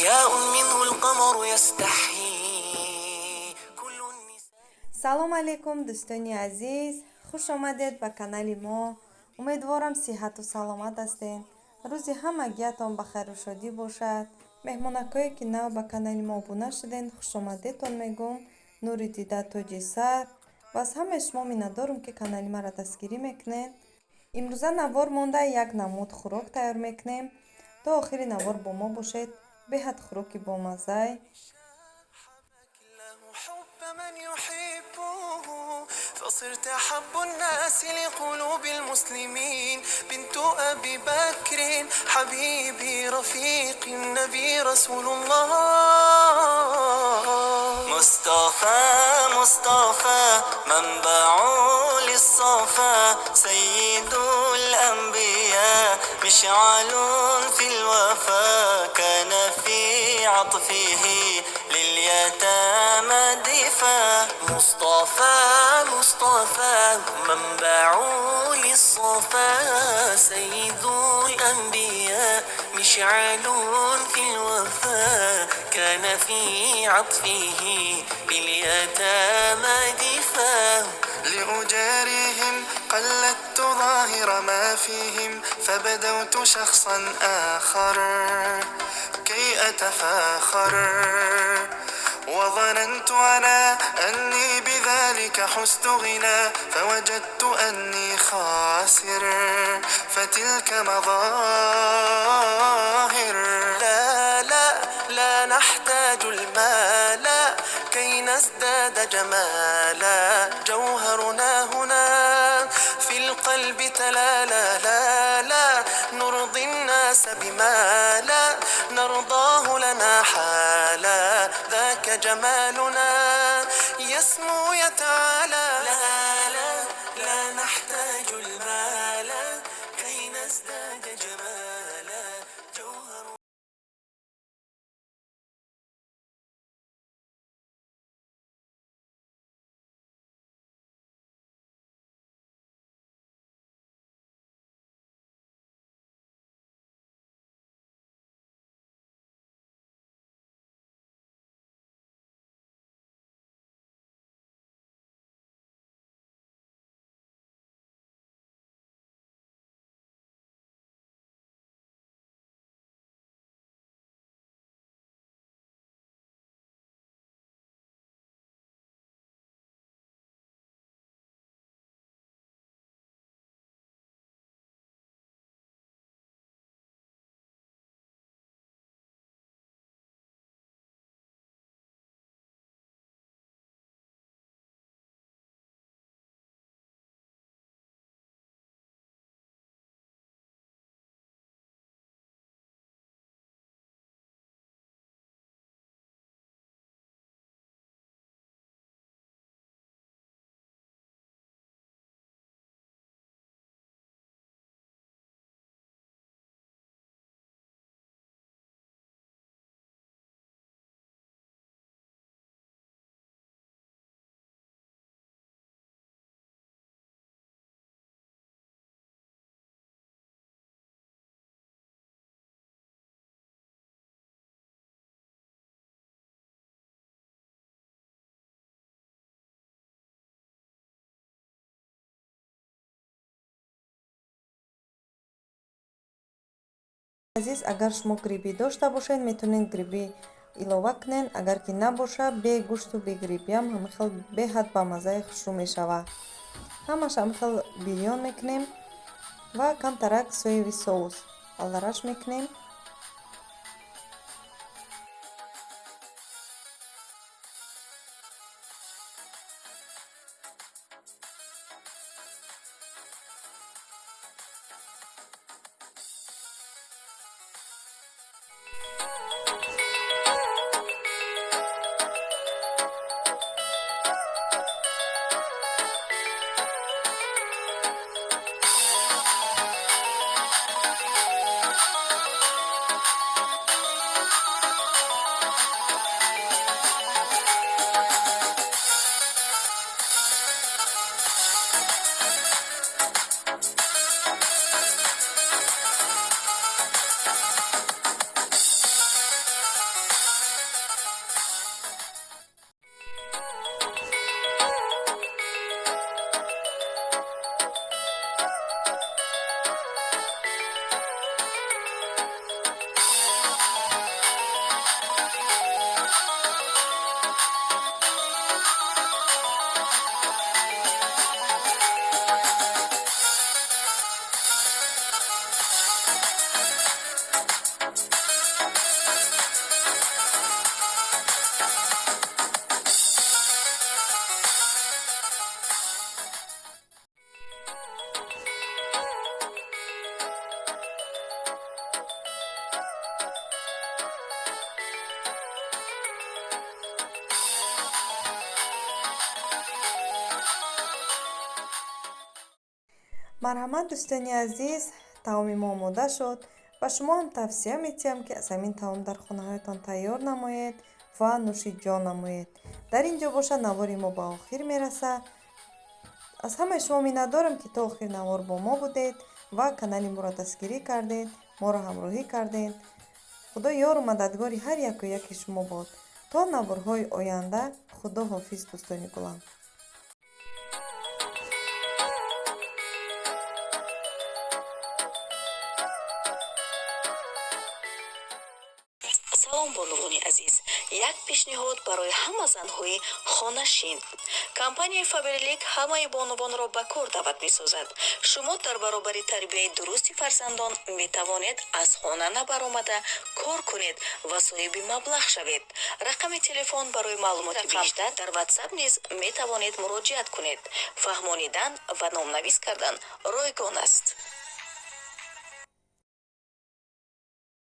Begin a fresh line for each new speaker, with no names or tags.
ضياء منه القمر يستحيي كل النساء.
Салом алейкум, дӯстони азиз, хуш омадед ба канали мо. Умедворам, сиҳату саломат ҳастед. Рӯзи ҳамагиатон ба хайру шодӣ бошад. Меҳмонакое, ки нав ба канали мо обуна шудед, хушомадедтон мегӯм. Нури дида, тоҷи сар. Ва аз ҳамаи шумо миннатдорум, ки канали маро дастгирӣ мекунед. Имрӯза навор монда як намуд хӯрок тайёр мекунем. То охири навор бо мо бошед. Беҳад хӯроки бомаззай.
حب من يحبه فصرت أحب الناس لقلوب المسلمين بنت أبي بكر حبيبي رفيق النبي رسول الله مصطفى مصطفى منبع للصفا سيد الأنبياء مشعل في الوفا كان في عطفه لليتامى دفا مصطفى مصطفى منبع للصفا سيد الأنبياء مشعل في الوفا كان في عطفه لليتامى دفا.
لأجاريهم قلدت ظاهر ما فيهم فبدوت شخصا آخر كي أتفاخر وظننت أنا أني بذلك حزت غنى فوجدت أني خاسر فتلك مظاهر.
لا لا لا نحتاج المال كي نزداد جمالا جوهرنا هنا في القلب تلالا لا لا نرضي الناس بما لا نرضاه لنا حالا ذاك جمالنا يسمو يتعالى. لا لا لا نحتاج المال كي نزداد جمالا جوهر.
Азиз, агар шумо грибӣ дошта бошед, метавонед грибӣ илова кунед. Агар ки набоша, бе гӯшту бе грибиам ҳамин хел беҳад ба маззаи хушрӯ мешавад. Ҳамаш ҳамин хел бирён мекунем ва камтарак соевый соус алараш мекунем. Марҳамат, дӯстони азиз, таоми мо омода шуд. Ба шумо ҳам тавсия медиҳам, ки аз ҳамин таом дар хонаҳоятон тайёр намоед ва нӯши ҷон намоед. Дар ин ҷо бошад, навори мо ба охир мерасад. Аз ҳамаи шумо миннатдорам, ки то охири навор бо мо будед ва канали моро дастгирӣ кардед, моро ҳамроҳӣ кардед. Худо ёру мададгори ҳар яку яки шумо бод. То наворҳои оянда, худо ҳофиз, дӯстони гулам.
Салом, бонувони азиз! Як пешниҳод барои ҳама занҳои хонашин. Компанияи Фаберлик ҳамаи бонувонро ба кор даъват месозад. Шумо дар баробари тарбияи дурусти фарзандон метавонед аз хона набаромада кор кунед ва соҳиби маблағ шавед. Рақами телефон барои маълумоти бештар дар Ватсап низ метавонед муроҷиат кунед. Фаҳмонидан ва номнавис кардан ройгон аст.